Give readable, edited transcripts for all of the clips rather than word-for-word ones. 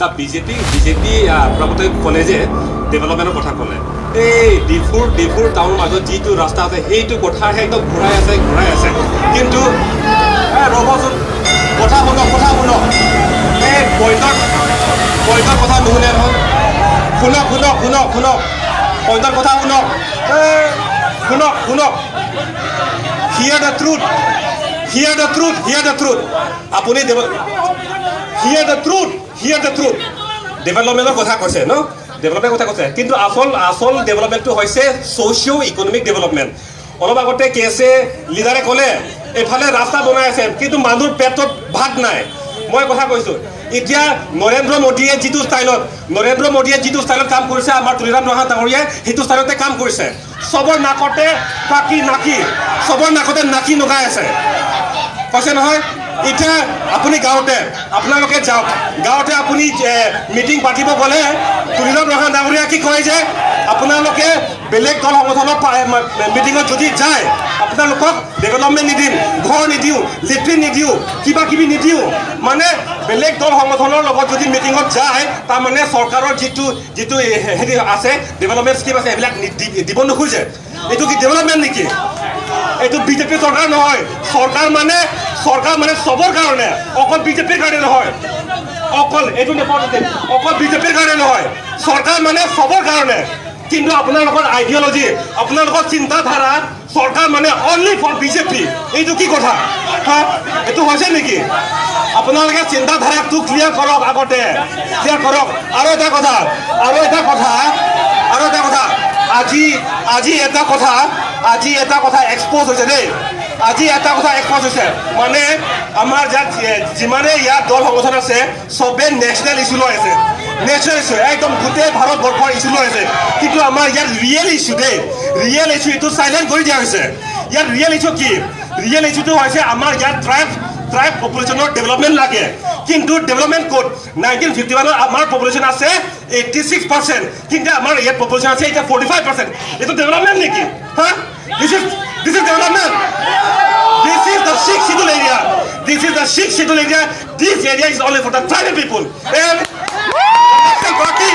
The BJP BJP প্ৰমোদে ক'লে যে ডেভেলপমেণ্টৰ কথা ক'লে। এই ডিফুৰ টাউনৰ মাজত যিটো ৰাস্তা আছে, সেইটো কথাহে একদম ঘূৰাই আছে, ঘূৰাই আছে। কিন্তু ৰ'বচোন, কথা শুনক, কথা শুনক। এই পইণ্টৰ কথা নুশুনে নহয়। শুনক, শুনক, শুনক, শুনক, পইণ্টৰ কথা শুনক। এই, শুনক, শুনক। Hear the truth, hear the truth, hear the truth. আপুনি hear the truth, hear the truth. ডেভেলপমেণ্টৰ কথা কৈছে ন, ডেভেলপমেণ্ট কথা কৈছে, কিন্তু আচল ডেভেলপমেণ্টটো হৈছে ছ'চিঅ' ইকনমিক ডেভেলপমেণ্ট। অলপ আগতে কে এছ এ লিডাৰে ক'লে, এইফালে ৰাস্তা বনাই আছে কিন্তু মানুহৰ পেটত ভাত নাই। মই কথা কৈছোঁ, এতিয়া নৰেন্দ্ৰ মোদীয়ে যিটো ষ্টাইলত কাম কৰিছে, আমাৰ তুলিৰাম ৰংহাং ডাঙৰীয়াই সেইটো ষ্টাইলতে কাম কৰিছে। চবৰ নাকতে নাকি নাকি চবৰ নাকতে নাকি লগাই আছে। কৈছে নহয়, এতিয়া আপুনি গাঁৱতে, আপোনালোকে যাওক গাঁৱতে, আপুনি মিটিং পাতিব গ'লে তুলিৰাম ৰংহাং ডাঙৰীয়া কি কয় যে আপোনালোকে বেলেগ দল সংগঠনৰ মিটিঙত যদি যায়, আপোনালোকক ডেভেলপমেণ্ট নিদিম, ঘৰ নিদিওঁ, লেট্ৰিন নিদিওঁ, কিবা কিবি নিদিওঁ। মানে বেলেগ দল সংগঠনৰ লগত যদি মিটিঙত যায়, তাৰমানে চৰকাৰৰ যিটো হেৰি আছে, ডেভেলপমেণ্ট স্কিম আছে, সেইবিলাক দিব নোখোজে। এইটো কি ডেভেলপমেণ্ট নেকি? এইটো বিজেপি চৰকাৰ নহয়। চৰকাৰ মানে চবৰ কাৰণে, অকল বিজেপিৰ কাৰণে নহয়। অকল এইটো নেপোটিজম, অকল বিজেপিৰ কাৰণে নহয়। চৰকাৰ মানে চবৰ কাৰণে। কিন্তু আপোনালোকৰ আইডিঅলজি, আপোনালোকৰ চিন্তাধাৰা, চৰকাৰ মানে অনলি ফৰ বিজেপি। এইটো কি কথা হা? এইটো হৈছে নেকি? আপোনালোকে চিন্তাধাৰাটো ক্লিয়াৰ কৰক, আগতে ক্লিয়াৰ কৰক। আৰু এটা কথা, আৰু এটা কথা, আৰু এটা কথা, আজি এটা কথা এক্সপ'জ হৈছে দেই। আজি এটা কথা এক্সপ'জ হৈছে, মানে আমাৰ ইয়াত যিমানে ইয়াত দল সংগঠন আছে, চবে নেশ্যনেল ইছ্যু লৈ আছে। নেশ্যনেল ইছ্যু, একদম গোটেই ভাৰতবৰ্ষৰ ইছ্যু লৈ আছে। কিন্তু আমাৰ ইয়াত ৰিয়েল ইছ্যু দেই, ৰিয়েল ইছ্যু, এইটো চাইলেণ্ট কৰি দিয়া হৈছে। ইয়াত ৰিয়েল ইছ্যু কি? ৰিয়েল ইছ্যুটো হৈছে আমাৰ ইয়াত ট্ৰাইব পপুলেশ্যনৰ ডেভেলপমেণ্ট লাগে। কিন্তু ডেভেলপমেণ্ট ক'ত? 1951ত আমাৰ পপুলেশ্যন আছে 86%, কিন্তু আমাৰ ইয়াত পপুলেশ্যন আছে এতিয়া 45%। এইটো ডেভেলপমেণ্ট নেকি হা? This is development? This is the Sixth Schedule area. This is the Sixth Schedule area. This area is only for the tribal people. And National Party,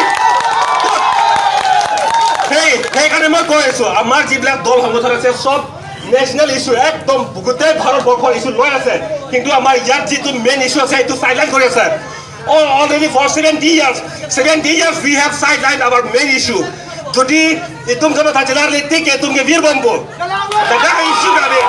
সেইকাৰণে মই কৈ আছো, আমাৰ যিবিলাক দল সংগঠন আছে, চব নেশ্যনেল ইছ্যু, একদম গোটেই ভাৰতবৰ্ষৰ ইছ্যু লৈ আছে। কিন্তু আমাৰ ইয়াত যিটো মেইন ইছ্যু আছে, সেইটো চাইডলাইন কৰি আছে। Already for 70 years, 70 years we have sideline our main issue. যদি ইতুম কথা জিলাৰ লিটি কে তুমকে বীৰ বম্বু দাদা ইছ্যু গাবে।